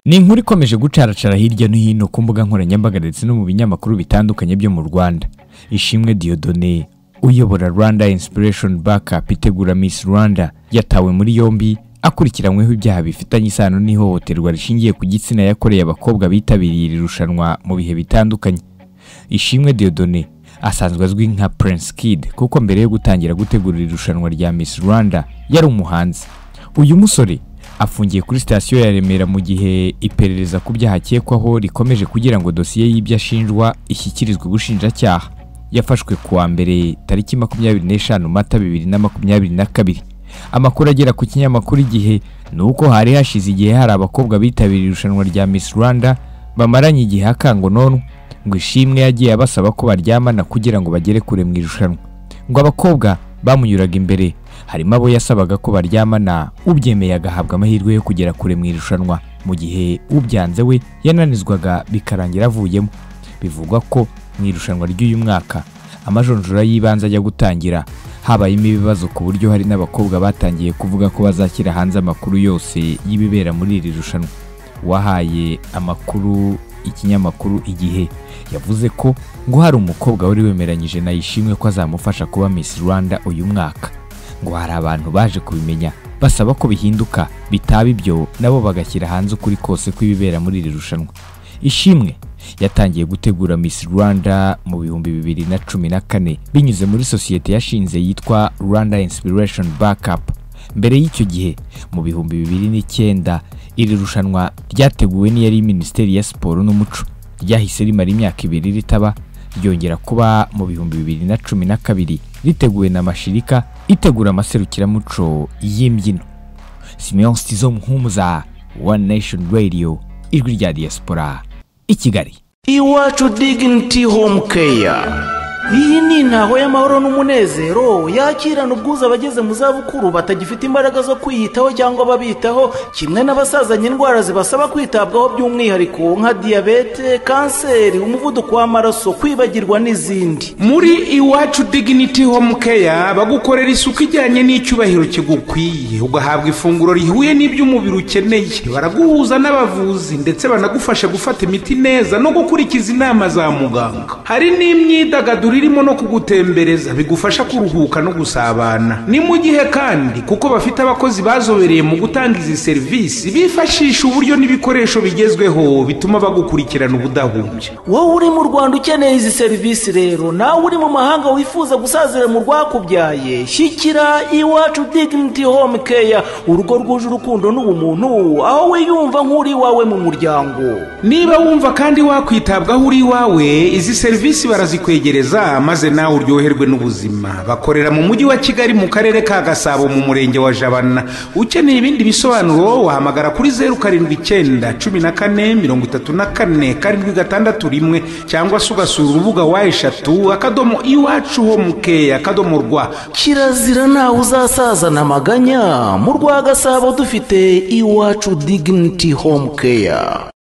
Ni inkuru ikomeje gucaracara hirya no hino ku mbuga nkoranyambaga ndetse no mu binyamakuru bitandukanye byo mu Rwanda. Ishimwe Dieudonné uyobora Rwanda Inspiration Backup itegura Miss Rwanda yatawe muri yombi akurikiranyweho ibyaha bifitanye isano n'ihohoterwa rishingiye ku gitsina yakoreye abakobwa bitabiriye iri rushanwa mu bihe bitandukanye. Ishimwe Dieudonné asanzwe azwi nka Prince Kid kuko mbere yo gutangira gutegura iri rushanwa rya Miss Rwanda yari umuhanzi. Uyu musore afungiye kuri sitasiyo ya Remera mu gihe iperereza ku byaha akekwaho rikomeje kugira ngo dosiye y'ibyo ashinjwa ishyikirizwe ubushinjacyaha. Yafashwe kuwa mbere tariki 25 Mata 2022. Amakuru agera ku kinyamakuru Igihe ni uko hari hashize igihe hari abakobwa bitabiriye irushanwa rya Miss Rwanda bamaranye igihe akangononwa, ngo Ishimwe yagiye abasaba ko baryamana kugira ngo bagere kure mu irushanwa. Ngo abakobwa bamunyuraga imbere harimo abo yasabaga ko baryamana, ubyemeye agahabwa amahirwe yo kugera kure mu irushanwa, mu gihe ubyanze we yananizwaga bikarangira avuyemo. Bivugwa ko mu irushanwa ry'uyu mwaka amajonjora y'ibanze ajya gutangira habayemo ibibazo ku buryo hari n'abakobwa batangiye kuvuga ko bazashyira hanze amakuru yose y'ibibera muri iri rushanwa. Wahaye amakuru ikinyamakuru Igihe yavuze ko ngo hari umukobwa wari wemeranyije na Ishimwe ko azamufasha kuba Miss Rwanda uyu mwaka. Ngo hari abantu baje kubimenya basaba ko bihinduka, bitaba ibyo nabo bagashyira hanze ukuri kose kw'ibibera muri iri rushanwa. Ishimwe yatangiye gutegura Miss Rwanda mu 2014 binyuze muri sosiyete yashinze yitwa Rwanda Inspiration Backup. Mbere y'icyo gihe mu 2009 iri rushanwa ryateguwe n'iyari Minisiteri ya Siporo n'Umuco, ryahise rimara imyaka ibiri ritaba, ryongera kuba mu 2012 riteguwe na Mashirika itegura amaserukiramuco y'imbyino. Simeon Stizo Muhumuza, One Nation Radio, ijwi rya diaspora i Kigali. Iwacu Dignity Home Care. Iyi ni intaho y'amahoro n'umunezero yakirana ubwuzu abageze mu zabukuru batagifite imbaraga zo kwiyitaho cyangwa babitaho, kimwe n'abasazanye indwara zibasaba kwitabwaho by'umwihariko nka diyabete, kanseri, umuvuduko w'amaraso, kwibagirwa n'izindi. Muri Iwacu Dignity Home Care bagukorera isuku ijyanye n'icyubahiro kigukwiye, ugahabwa ifunguro rihuye n'iby'umubiri ukeneye, baraguhuza n'abavuzi ndetse banagufasha gufata imiti neza no gukurikiza inama za muganga. Hari n'imyidagaduro irimo no kugutembereza bigufasha kuruhuka no gusabana. Ni mu gihe kandi kuko bafite abakozi bazobereye mu gutanga izi serivisi bifashisha uburyo n'ibikoresho bigezweho bituma bagukurikirana ubudahumbya. Wowe uri mu Rwanda ukeneye izi serivisi rero, nawe uri mu mahanga wifuza gusazira mu rwakubyaye, shyikira Iwacu Dignity Home Care, urugo rwuje urukundo n'ubumuntu, aho wiyumva nk'uri iwawe mu muryango. Niba wumva kandi wakwitabwaho uri iwawe, izi serivisi barazikwegereza maze nawe uryoherwe n'ubuzima. Bakorera mu mujyi wa Kigali mu karere ka Gasabo mu murenge wa Jabana. Ukeneye ibindi bisobanuro wahamagara kuri 079 14 34 761 cyangwa se ugasura urubuga wa 3 .iwacuhomecare.rw. Kirazira nawe uzasazana amaganya mu rwa Gasabo dufite Iwacu Dignity Home Care.